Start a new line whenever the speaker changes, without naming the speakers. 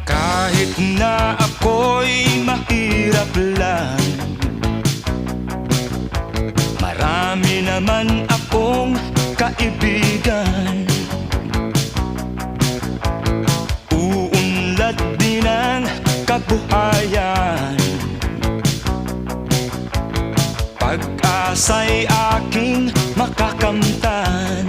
Kahit na ako'y mahirap lang, marami naman akong kaibigan. Uunlad din ang kabuhayan. Pag-asa'y aking makakamtan.